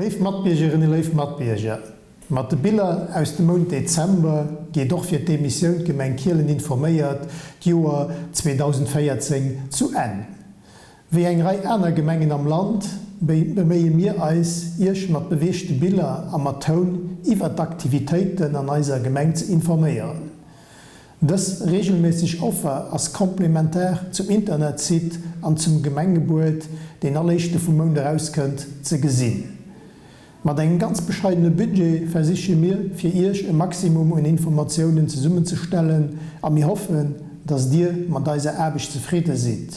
Léif Matbiergerinnen, léif Matbierger, mat de Biller aus dem Mount Dezember geet och fir d'Emissioun D'Gemeng Kielen informéiert d'Joer 2014 zu Enn. Wéi eng Rei aner Gemengen am Land beméie mir eis, Iech mat beweegte Biller a mat Toun iwwert d'Aktivitéiten an eiser Gemeng ze informéieren. Dës reegelméisseg Offer ass komplementar zum Internetsite an zum Gemengebuet, deen all éischte vum Mount erauskënnt, ze gesinn. Mat engem ganz bescheidene Budget versiche mir fir Iech e Maximum un Informatiounen zesummenzestellen a mir hoffen, dass Dir mat eiser Aarbecht zefridde sidd.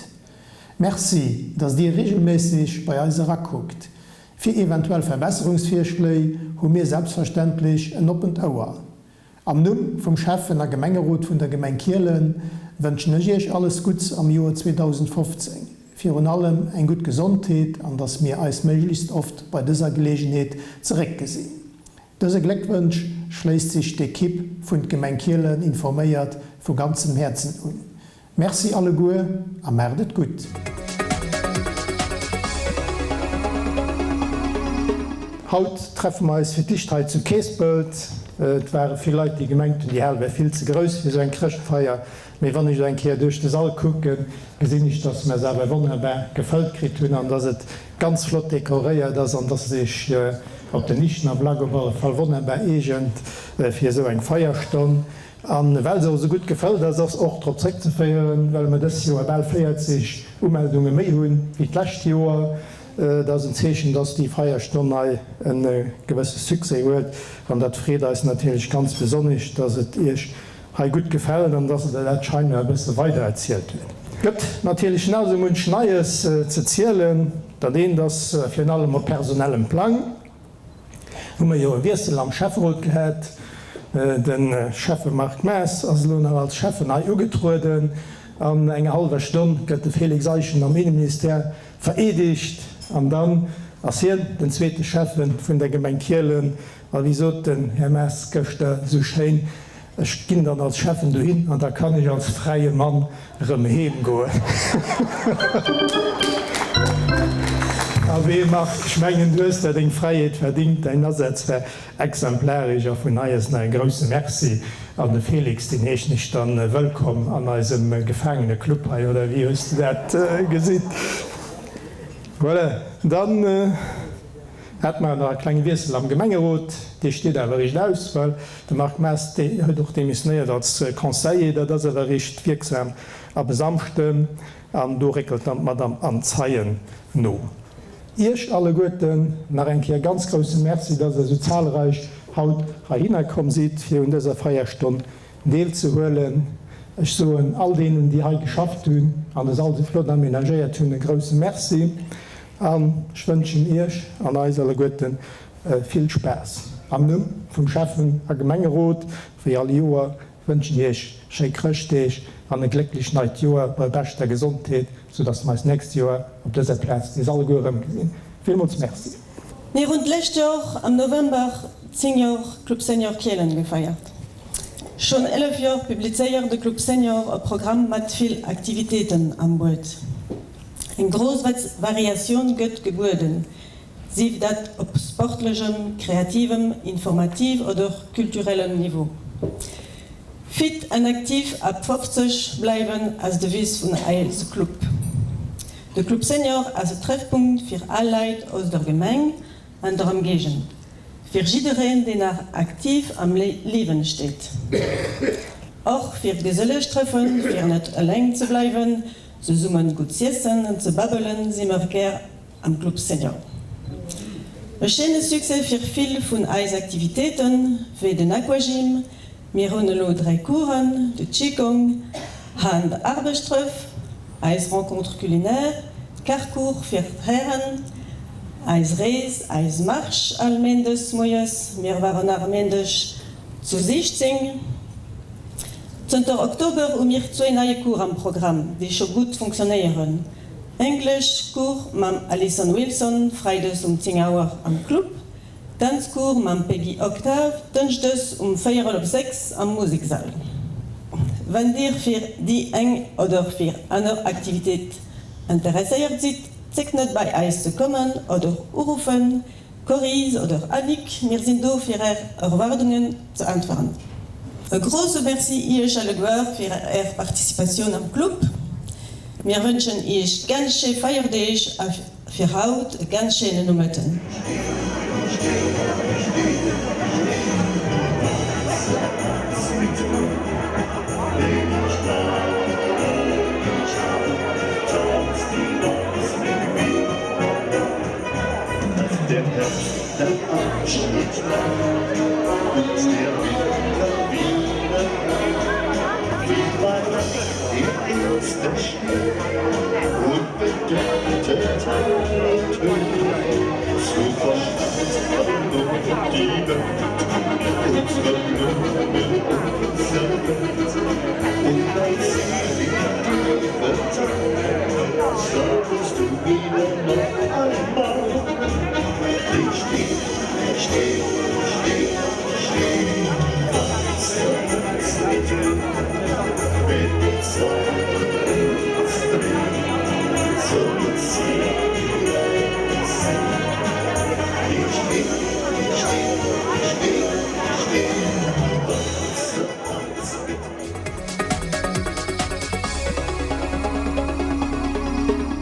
Merci, dass Dir reegelméisseg bei eis erakuckt. Fir eventuell Verbesserungsvirschléi hu mir selbstverständlech en oppent Ouer. Am Numm vum Schäffen a Gemengerot vun der Gemeng Kielen wënschen ech Iech alles Gutts am Joer 2015, virun allem eng gutt Gesondheet an dass mir eis méiglechst oft bei dëser Geleegenheet zeréckgesinn. Dëse Gléckwënsch schléisst sech d'Equipe vun d'Gemeng Kielen informéiert vu ganzem Häerzen un. Merci alleguer a maacht et gutt! Haut treffe mer eis fir d'Licht hei zu Keespelt. Et ware vill Leit, déi gemengt hunn, déi Hal wär vill ze grouss fir esou eng Chrëschtfeier. Mee wann ech elo eng Kéier duerch de Sall kucken, gesinn ech, dass mer se awer wonnerbar gefëllt kritt hunn an dass et ganz flott dekoréiert ass an dass se sech op den Lichtenablack op alle Fall wonnerbar eegent fir esou eng Feierstonn. A well se och esou gutt gefëllt ass, ass och drop zréckzeféieren, well mer dës Joer bal 40 Umeldunge méi hunn wéi d'lescht Joer. Dat ass en Zeechen, dass déi Feierstonn hei e gewësse Succès huet. An dat freet eis natierlech ganz besonnesch, dass et Iech hei gutt gefält an dass Der dat scheinbar e bësse weidererzielt hutt. Gëtt natierlech nach esou munch Neies ze zielen. Dat eent ass virun allem op personellem Plang. Hu mer jo e Wiessel am Schäfferot gehat. De Schäffe Marc Maas ass elo nach als Schäffen hei ugetrueden. An enger hallwer Stonn gëtt de Félix Eischen am Inneministère vereedegt an dann ass hien den zweete Schäffe vun der Gemeng Kielen. A wéi sot den Här Maas gëschter esou schéin, Ech ginn dann als Schäffen dohin an da kann ech als fräie Mann erëm heem goen. Abee Marc, ech mengen du hues der deng Fräiheet verdingt, däin Asaz war exemplaresch a vun hei aus nach e grousse Merci an de Félix, deen heeschen ech dann wëllkomm an eisem Gefaangeneclub hei, oder wéi hues de dat gesinn? Voilà, dann. Hat mer nach e klenge Wiessel am Gemengerot, dee steet awer eréischt aus, well de Marc Maas huet och demissionéiert als Conseiller. Dat ass awer eréischt wierksam ab e Samschden an do réckelt dann d'Madame Anne Zeien no. Iech alleguerten nach eng Kéier ganz grousse Merci, dass Der esou zahlreich haut heihinner komm sidd, fir un dëser Feierstonn deelzehuelen. Ech soen all deenen, déi hei geschafft hunn an de Sall esou flott aménagéiert hunn, e grousse Merci an ech wënschen Iech an eis alleguerte vill Spaass. Am Numm vum Schäffen a Gemengerot, wéi all Joer, wënschen Iech schéi Chrëschtdeeg an e glécklecht neit Joer bei beschter Gesondheet, soudass mer eis nächst Joer op dëser Plaz nees alleguer erëmgesinn. Villmools Merci. Mir hunn d'lescht Joer am November 10 Joer Club Senior Kielen gefeiert. Schonn 11 Joer publizéiert de Club Senior e Programm mat vill Aktivitéiten am Buet. Eng grouss Variatioun gëtt gebueden, sief dat op sportlechem, kreativem, informativ oder kulturellem Niveau. Fit an aktiv ab 50 bleiwen ass d'Devise vun eise Club. De Club Senior ass e Treffpunkt fir al Leit aus der Gemeng an der Ëmgéigend. Fir jiddereen, deen nach aktiv am Liewen steet. Och fir gesëlleg Trëffen, fir net eleng ze bleiwen, zesummen gutt z'iessen an ze babbelen, si mer gär am Club Senior. E schéine Succès fir vill vun eis Aktivitéiten, wéi den Aquagym, Mir hunn elo 3 Coursen, de Qigong, Hand-Aarbecht-Trëff, eis Rencontre culinaire, d'Kachcours fir d'Hären, eis Rees, eis Marche all Méindes moies, mir waren nach e Méindeg zu 16. Zënter Oktober hu mir zwéi neie Cours am Programm, déi scho gutt funktionéieren, English Cours mam Alison Wilson freides um 10 Auer am Club, Danzcours mam Peggy Octave, dënschdes um véierel op 6 am Museksall. Wann dir fir déi eng oder fir aner Aktivitéit interesséiert sidd, zéckt net bei eis ze kommen oder uruffen. Coryse oder Annick, mir sinn do fir är Erwaardungen ze äntweren. E grouse Merci iech alleguer fir är Participatioun am Club. Mir wënschen iech ganz schéi Feierdeeg a fir haut e ganz schéinen Nomëtten.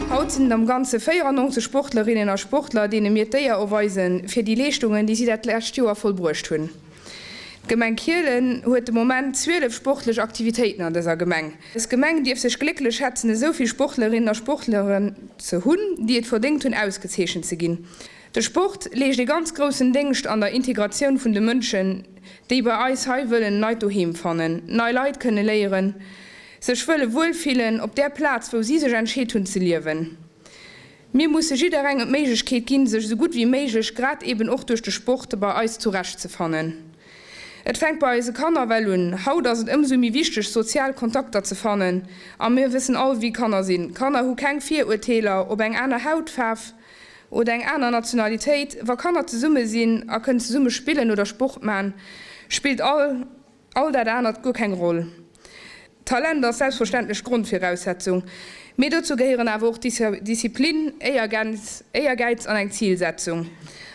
Haut sinn et am Ganze 94 Sportlerinnen a Sportler, deene mir d'Éier erweisen, fir déi Leeschtungen, déi si dat lescht Joer vollbruecht hunn. D'Gemeng Kielen huet de Moment 12 sportlech Aktivitéiten an dëser Gemeng. Dës Gemeng dierf sech glécklech schätzen, esou vill Sportlerinnen a Sportleren ze hunn, déi et verdéngt hunn, ausgezeechent ze ginn. De Sport leescht ee ganz groussen Déngscht an der Integratioun vun de Mënschen, déi bei eis hei wëllen en neit Doheem fannen, nei Leit kënne léieren, sech wëlle wuel fillen op där Plaz, wou si sech entscheet hunn ze liewen. Mir musse jidderengem d'Méiglechkeet ginn, sech esou gutt wéi méiglech, grad eben och duerch de Sport, bei eis zurecht ze fannen. Et fänkt bei eise Kanner well un. Haut ass et ëmsou méi wichteg, sozial Kontakter ze fannen. A mir wëssen all, wéi Kanner sinn. Kanner hu keng Virurteeler op eng aner Hautfaarf oder eng aner Nationalitéit. Wa Kanner zesumme sinn a kënnen zesumme spillen oder Sport man, spillt all. All dat anert guer keng Roll. Talent ass selbstverständlech d'Grondviraussetzung, mee dozou gehéieren awer och Disziplin, Éiergäiz an eng Zilsetzung.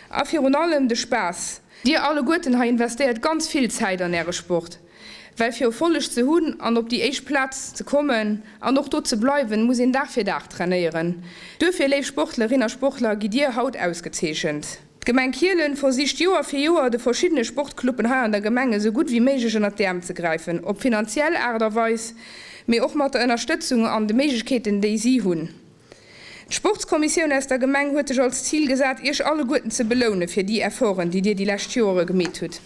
A virun allem de Spaass. Dir alleguerten hei investéiert ganz vill Zäit an äre Sport, well fir Erfolleg ze hunn an op déi éischt Plaz ze kommen an och do ze bleiwen, muss een Dag fir Dag trainéieren. Duerfir, léif Sportlerinne a Sportler, gitt dir haut ausgezeechent. D'Gemeng Kielen versicht Joer fir Joer de verschiddene Sportcluben hei an der Gemeng esou gutt wéi méiglech ënnert d'Äerm ze gräifen, op finanziell Aart a Weis, mee och mat der Ënnerstëtzung an de Méiglechkeeten déi si hunn. D'Sportskommissioun aus der Gemeng huet sech als Zil gesat Iech alleguerten ze beloune fir déi Efforten déi Dir déi lescht Joere gemeet hutt.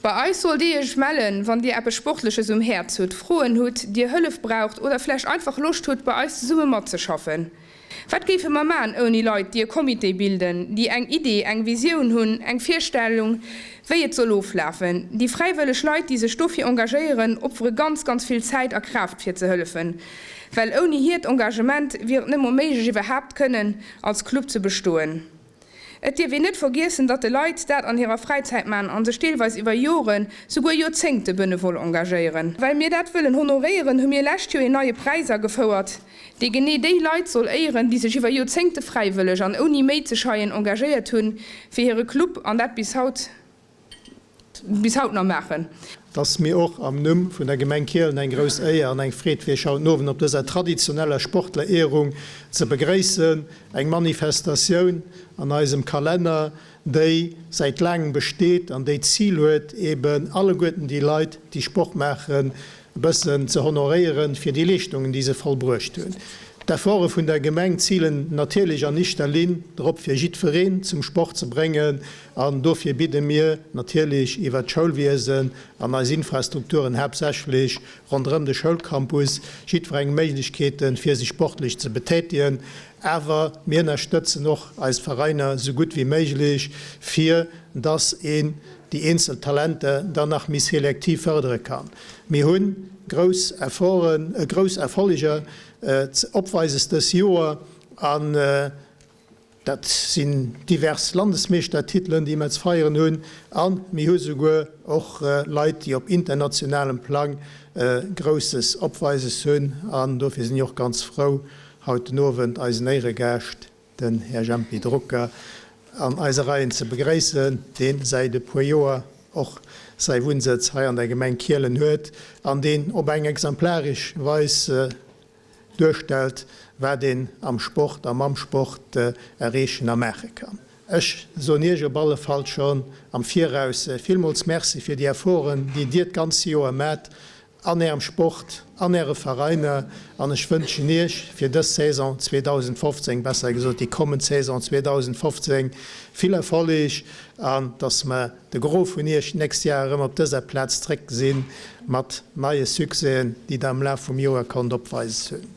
Bei eis sollt Dir Iech mellen wann Dir eppes Sportleches um Häerz hutt, Froen hutt, Dir Hëllef braucht oder vläicht einfach Loscht hutt bei eis zesumme matzeschaffen. Wat géife mer man ouni Leit, déi e Comité bilden, déi eng Idee, eng Visioun hunn, eng Virstellung, wéi et soll oflafen? Déi fräiwëlleg Leit, déi sech dofir engagéieren, opfere ganz, ganz vill Zäit a Kraaft fir ze hëllefen, well ouni hiert Engagement wier et net mol méiglech iwwerhaapt kënnen als Club ze bestoen. Et dierf een net vergiessen, datt de Leit dat an hirer Fräizäit man an sech deelweis iwwer Joren, souguer Joerzéngte benevol engagéieren. Well mir dat wëllen honoréieren, hu mir lescht Joer een neie Präis agefouert, dee genee déi Leit soll éieren, déi sech iwwer Joerzéngte fräiwëlleg an ouni Méi ze scheien engagéiert hunn fir hire Club an dat bis haut. bis haut nach maachen. Et ass mir och am Numm vun der Gemeng Kielen eng grouss Éier an eng Freed fir Iech haut den Owend op dëser traditioneller Sportlerehrung ze begréissen. Eng Manifestatioun an eisem Kalenner, déi säit laangem besteet an déi d'Zil huet, eben alleguerten déi Leit, déi Sport maachen, e bëssen ze honoréieren fir déi Leeschtungen, déi se vollbruecht hunn. D'Efforte vun der Gemeng zilen natierlech an éischter Linn drop, fir jiddwereen zum Sport ze bréngen An dofir bidde mir natierlech iwwert d'Schoulwiesen an eis Infrastrukturen, haaptsächlech ronderëm de Schoulcampus, jiddwerengem Méiglechkeeten, fir sech sportlech ze betätigen. Awer mir ënnerstëtzen och eis Veräiner esou gutt wéi méiglech, fir dass een déi eenzel Talenter dann nach méi selektiv fërdere kann. Mir hu grouss Efforten, grouss Erfolleger opweises dës Joer an Dat sinn divers Landesmeeschtertitelen, déi mer ze feieren hunn, a mir hu souguer och Leit, déi op internationalem Plang Grousses Opweises hunn. An dofir sinn ech och ganz frou, haut den Owend eisen Éieregaascht, den Här Jempy Drucker. an eise Reien ze begréissen, dee säit e puer Joer och säi Wunnsëtz hei an der Gemeng Kielen huet an deen op eng exemplaresch Weis duerstellt, wat een am Sport a mam Sport erreechen a maache kann. Ech soen Iech op alle Fall schonn am Viraus villmools Merci fir déi Efforten, déi Dir d'ganz Joer maacht an Ärem Sport, an Äre Vereiner an ech wënschen Iech fir dës Saison 2015, besser gesot déi kommend Saison 2015, vill Erfolleg an dass mer de Gros vun Iech d'nächst Jar erëm op dëser Plaz zréck gesinn, mat neie Succèsen, déi Der am Laf vum Joer konnt opweises hunn.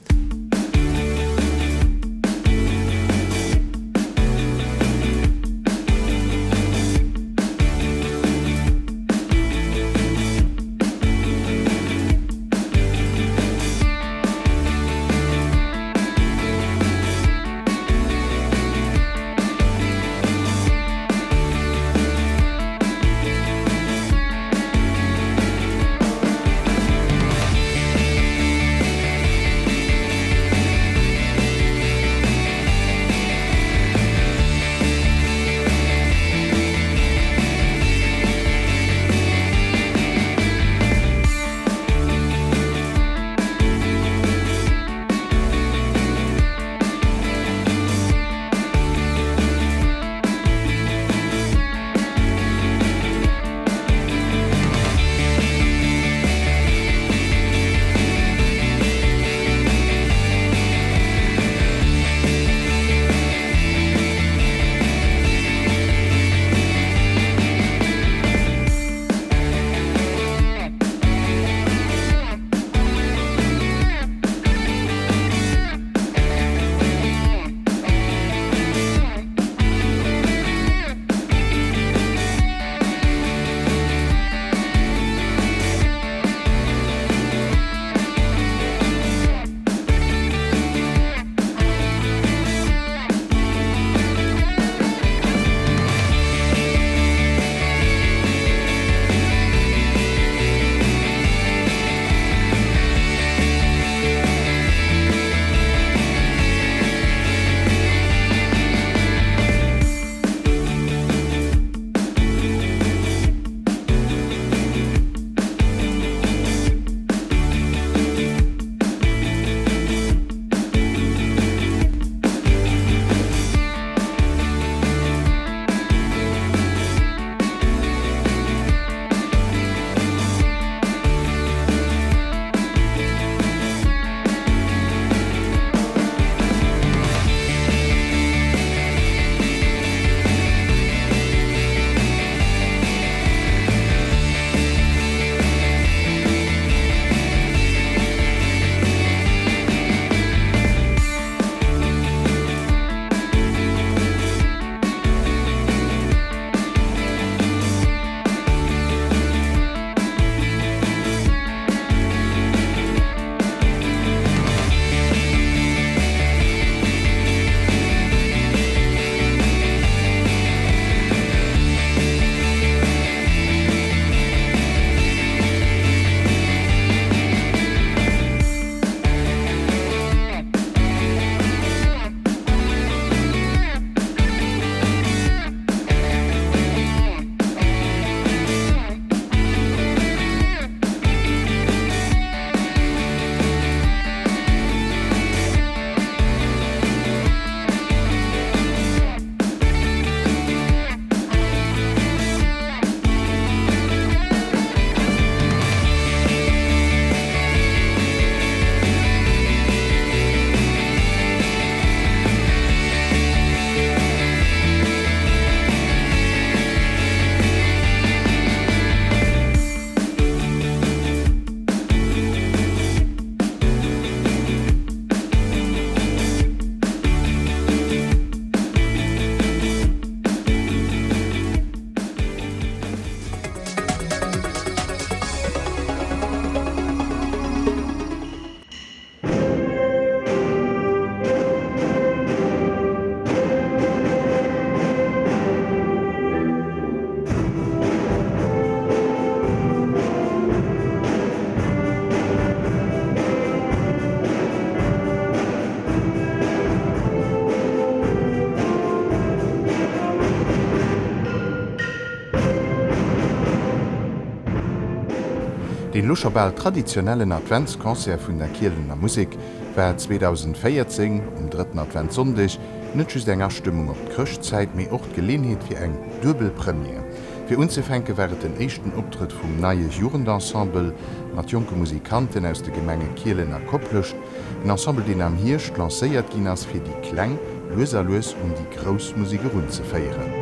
Deen elo scho bal traditionellen Adventsconcert vun der Kielener Musek war 2014 um drëtten Adventssonndeg net just eng Astëmmung op d'Chrëschtzäit, mee och d'Geleenheet fir eng duebel Première. Fir unzefänke war et den éischten Optrëtt vum neie Jugendensemble mat jonke Musikanten aus de Gemenge Kielen a Koplescht, En Ensemble deen am Hierscht lancéiert ginn ass fir déi Kleng lues a lues un déi grouss Musek erunzeféieren.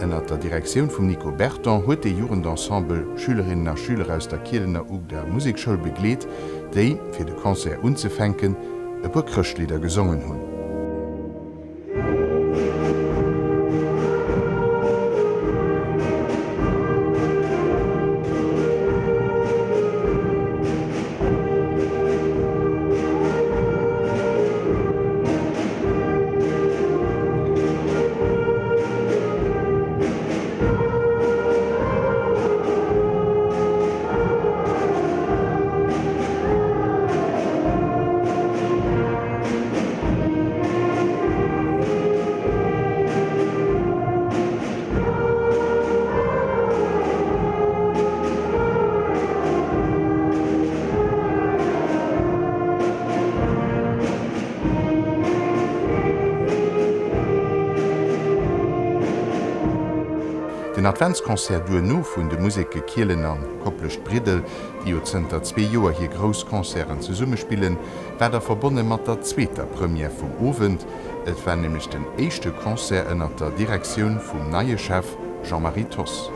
Ënnert der Direktioun vum Nico Berton huet de Jugendensemble Schülerinnen a Schüler aus der Kielener UGDA Musekschoul begleet, déi, fir de Concert unzefänken, e puer Chrëschtlidder gesongen hunn. Den Adventsconcert duerno vun de Museke Kielen an Koplescht-Briddel, déi jo zënter zwee Joer hir grouss Concerten zesumme spillen, war da verbonne mat der zweeter Première vum Owend. Et war nämlech den éischte Concert ënnert der Direktioun vum neie Chef Jean-Marie Thoss.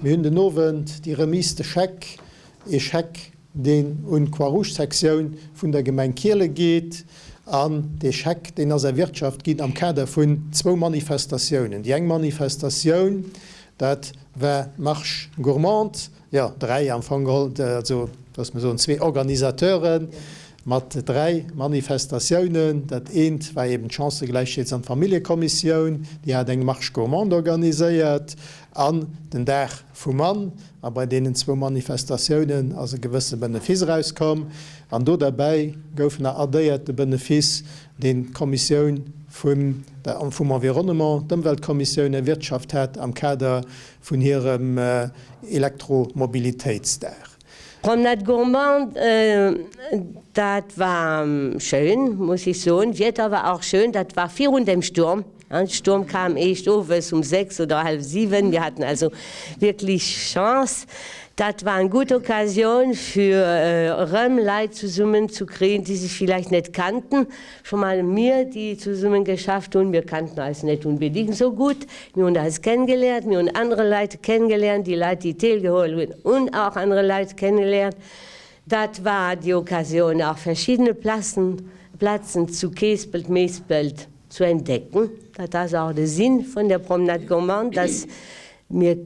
Mir hunn den Owend déi Remise de chèque, ee Scheck, deen un d'Croix-Rouge-Sektioun vun der Gemeng Kiele geet. An dee Scheck, deen ass erwirtschaft ginn am Kader vun zwou Manifestatiounen. Déi eng Manifestatioun, dat war d'Marche gourmande, jo, dräi am Fong geholl, also loosse mer soen zwee Organisateure mat dräi Manifestatiounen. Dat eent war eben d'Chancëgläichheets an d'Familljekommissioun, déi hat eng Marche gourmande organiséiert an den Dag vum Mann. A bei deenen zwou Manifestatiounen ass e gewësse Benefice erauskomm. An do derbäi gouf nach addéiert de Benefice, deen d'Kommissioun vun der, vum Environnement, d'Ëmweltkommissioun erwirtschaft hat am Kader vun hirem Elektromobilitéitsdag. Promenade gourmande, dat war schön, muss ich soen. D'Wieder war och schön, dat war virun dem Sturm. De Sturm kam eescht owes um 6 oder hallef 7, mir haten also wierklech Chance. Dat war eng gutt Occasioun fir erëm Leit zesummen zu kréien, déi sech villäicht net kannten. Scho mol mir, déi zesummen geschafft hunn, mir kannten eis net unbedingt esou gutt. Mir hunn eis kennengeléiert, mir hunn anere Leit kennengeléiert, déi Leit, déi deelgeholl hunn, hunn och anere Leit kennengeléiert. Dat war déi Occasioun och verschiddene Plazen, Plazen zu Keespelt, Meespelt, zu entdecken. Dat ass och de Sinn vun der Promenade gourmande, dass mir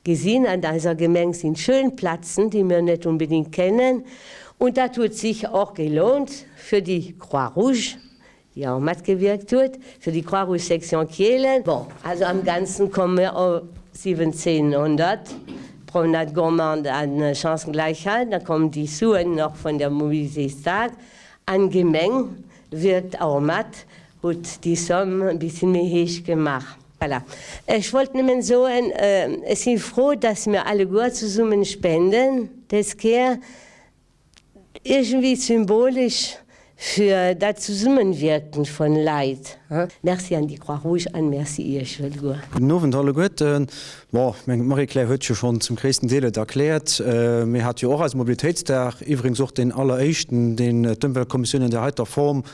gesinn, an eiser Gemeng sinn schön Platzen, déi mir net unbedingt kennen. Und dat huet sich och gelohnt fir déi Croix-Rouge, déi och matgewierkt huet, fir déi Croix-Rouge Section Kielen. Bon, also am Ganzen komme mir op 1700, Promenade gourmande an Chancengleichheit, da kommen déi Suen nach vun der Mobilitéitstag an Gemeng wierkt och mat, hutt déi Somme e bisschen méi héich gemaach. Voilà. Ech wollt nëmmen soen, ech si frou, dass mir alleguer zesummen spenden des Kéier, iergendwéi symbolesch fir dat Zesummenwierken vun Leit. Merci an déi Croix-Rouge an Merci Iech alleguer. Gudden Owend alleguerten. Bon, ech mengen d'Marie-Claire huet jo schonn zum gréissten Deel et erkläert. Mir hate jo och eise Mobilitéitsdag, iwwregens och deen alleréischten, deen d'Ëmweltkommissioun an där heiter Form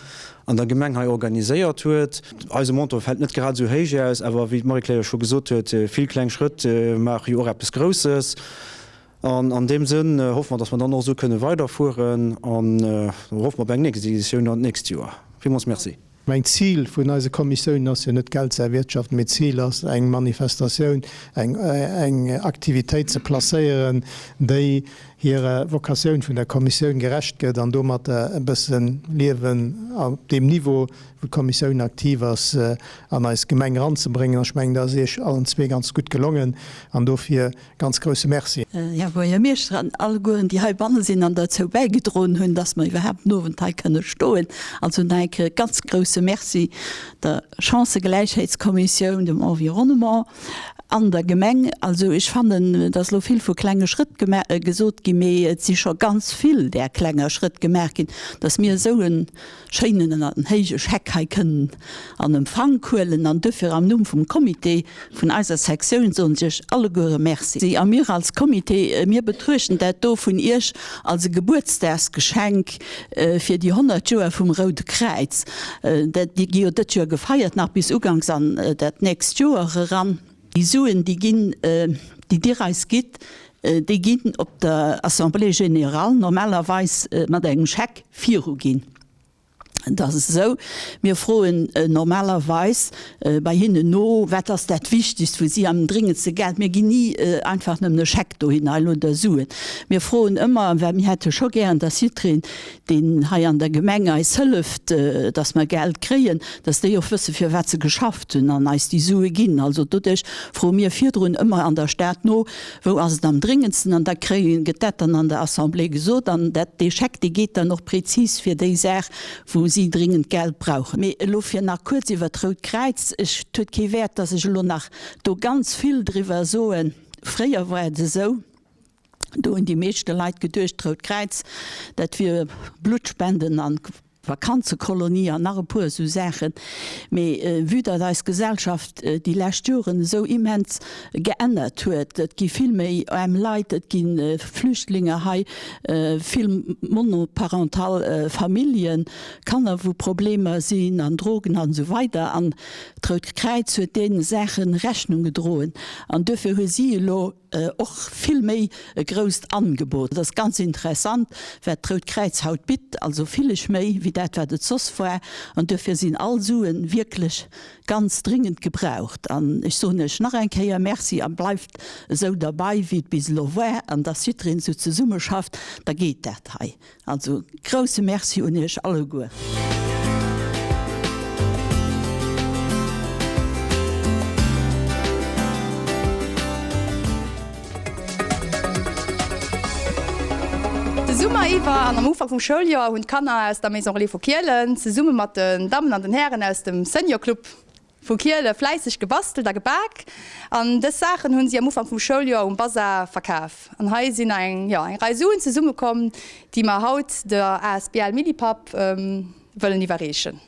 an der Gemeng hei organiséiert huet. Eise Montant fält net grad esou héich aus, awer wéi d'Marie-Claire jo scho gesot huet, vill kleng Schrëtt maache jo och eppes Grousses. An an deem Sënn hoffe mer, dass mer dann och esou kënne weiderfueren an hoffe mer op eng nächst Editioun dann d'nächst Joer. Villmools Merci. Mäin Zil vun eise Kommissiounen ass jo net Geld ze erwirtschaften, mee d'Zil ass eng Manifestatioun, eng eng Aktivitéit ze placéieren, déi hirer Vocatioun vun der Kommissioun gerecht gëtt an domatter e bësse Liewen op deem Niveau, wou d'Kommissioun aktiv ass, an eis Gemeng eranzebréngen. An ech mengen, dat ass Iech allen zwee ganz gutt gelongen an dofir Ganz grousse Merci. Här Buergermeeschter an allegueren, déi heibanne sinn an derzou bäigedroen hunn, dass mer iwwerhaapt den Owend hei kënne stoen. Also nach eng Kéier e ganz grouse Merci der Chancëgläichheetskommissioun, dem Environnement an der Gemeng. Also ech fannen, et ass elo vill vu klenge Schrëtt gesot ginn, mee et si scho ganz vill där klenger Schrëtt gemaach ginn, dass mir esou e schéinen an héije Scheck hei kënnen an Empfank huelen an duerfir am Numm vum Comité vun eiser Sektioun soen ech Iech alleguere Merci. A mir als Comité, mir betruechten dat do vun Iech als e Gebuertsdagsgeschenk fir déi 100 Joer vum Roude Kräiz. Dat, déi gi jo dët Joer gefeiert, nach bis uganks an dat nächst Joer eran. Déi Suen, déi ginn, déi Dir eis gitt, déi ginn op der Assemblée générale normalerweis mat engem Scheck viruginn. Et ass esou, mir froen normalerweis bei hinnen no, wat ass dat Wichtigst, wou si am dringendste Geld, mir ginn ni einfach nëmmen e Scheck dohinner, hei elo der Suen. Mir froen ëmmer, well mir hätte scho gären, dass jiddwereen, deen hei an der Gemeng eis hëlleft, dass mer Geld kréien, dass déi och wësse fir wat se geschafft hunn an eis déi Sue ginn. Also doduerch froe mir virdrun ëmmer an der Stad no, Wou ass et am dréngendsten? An da kréien, gëtt dat dann an der Assemblée gesot. An dat, dee Scheck, dee geet dann och prezis fir déi Saach, wou si dringend Geld brauchen. Mee elo fir nach kuerz iwwert d'Rout Kräiz, ech, et huet kee Wäert, dass ech elo nach do ganz vill driwwer soen. Fréier war et esou, do hunn déi meeschte Leit geduecht, d'Rout Kräiz, dat wier Bluttspenden an. Vakanzekolonie an nach e puer esou Saachen. Mee vue datt eis Gesellschaft déi lescht Joren esou immens geännert huet, et gi vill méi aarm Leit, et gi Flüchtlinge hei, vill monoparental Familljen, Kanner wou Problemer sinn an Drogen an esou weider an d'Rout Kräiz huet deene Saache Rechnung gedroen an duerfir hu si elo och vill méi e grousst Angebot. Et ass ganz interessant, wat d'Rout Kräiz haut bitt, also villeg méi wéi dat, wat et soss war. An duerfir sinn all Sue wierklech ganz dringend gebraucht. An ech soen Iech nach eng Kéier Merci a bleift esou derbei, wéi et bis elo war, an dass jiddereen esou zesummeschafft, da geet dat hei. Also grousse Merci un Iech alleguer. De Summer iwwer an am Ufank vum Schouljoer hunn d'Kanner aus der Maison Relais vu Kielen zesumme mat den Dammen an den Hären aus dem Senior Club vu Kiele fläisseg gebastelt a gebak an dës Saachen hunn si am Ufank vum Schouljoer um Bazar verkaf. An hei sinn eng, jo, eng Rei Suen zesumme komm, déi mer haut der asbl Millipap wëllen iwwerreechen.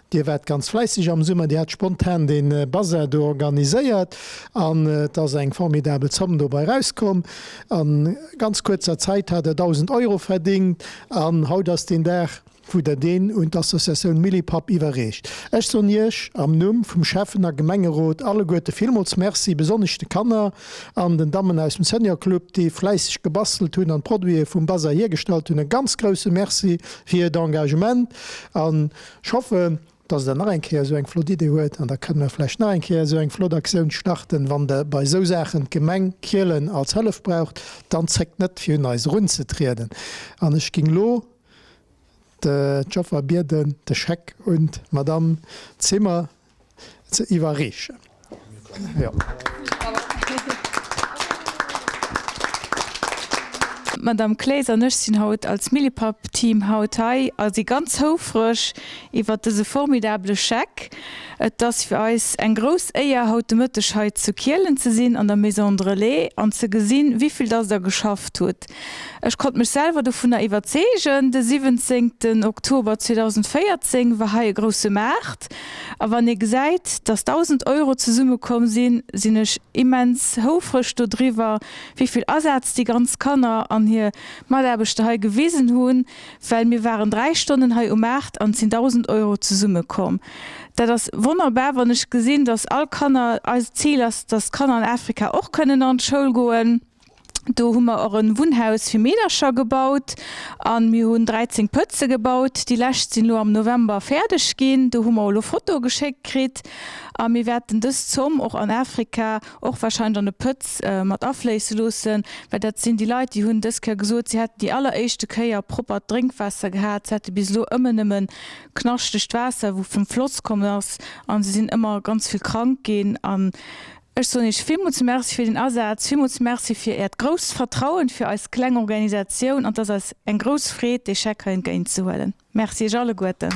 Dir waart ganz fläisseg am Summer, Dir hat spontan dee Bazar do organiséiert an et ass eng formidabel Zomm dobei rauskomm. A ganz kuerzer Zäit hat Der 1.000 Euro verdingt an haut ass deen Dag, wou Der deen un d'Associatioun Millipap iwwerreecht. Ech soen Iech am Numm vum Schäffen a Gemengerot alleguerte villmools Merci, besonnesch de Kanner an den Dammen aus dem Senior Club, déi fläisseg gebastelt hunn an d'Produite vum Bazar hiergestallt hunn, e ganz grousse Merci fir hiert Engagement an ech hoffen, dass Der nach eng Kéier esou eng flott Idee huet an da kënne mer vläicht nach eng Kéier esou eng flott Aktioun starten. Wann Der bei esou Saachen d'Gemeng Kielen als Hëllef braucht, dann zéckt net fir un eis erunzetrieden an ech ging elo d'Joffer bieden, de Scheck un d'Madame Zimmer ze iwwerreechen. D'Madame Clees an ech sinn haut als Millipap-Team haut hei a si ganz houfreg iwwert dëse formidabele Scheck. Et ass fir eis eng grouss Éier haut de Mëtteg hei zu Kielen ze sinn an der Maison de Relais an ze gesinn, wéivill dass der geschafft hutt. Ech konnt mech selwer dovunner iwwerzeegen. De 17 Oktober 2014 war hei e grousse Maart a wann ee gesäit, dass 1.000 Euro zesummekomm sinn, sinn ech immens houfreg dodriwwer, wéi vill Asaz déi ganz Kanner an hir Mataarbechter hei gewisen hunn, well mir waren 3 Stonnen hei um Maart an et sinn 1.000 Euro zesummekomm. Dat ass wonnerbar, wann ech gesinn, dass all Kanner, eist Zil ass, dass d'Kanner an Afrika och kënnen an d'Schoul goen. Do hu mer och e Wunnhaus fir Meedercher gebaut a mir hunn 13 Pëtze gebaut. Déi lescht sinn elo am November fäerdeg ginn. Do hu mer elo Fotoe geschéckt kritt a mir wäerten dës Zomm och an Afrika och warscheinlech an e Pëtz mat afléisse loossen, well dat sinn déi Leit, déi hunn dës Kéier gesot, si hätten déi alleréischte Kéier proppert Drénkwaasser gehat. Se hätte bis elo ëmmer nëmme knaschtegt Waasser, wou vum Floss komm ass a se sinn ëmmer ganz vill krank ginn. An Ech soen Iech villmools Merci fir den Asaz, villmools Merci fir Äert grousst Vertrauen fir eis kleng Organisatioun an et ass eis eng grouss Freed dee Scheck hei entgéint ze huelen. Merci Iech alleguerten.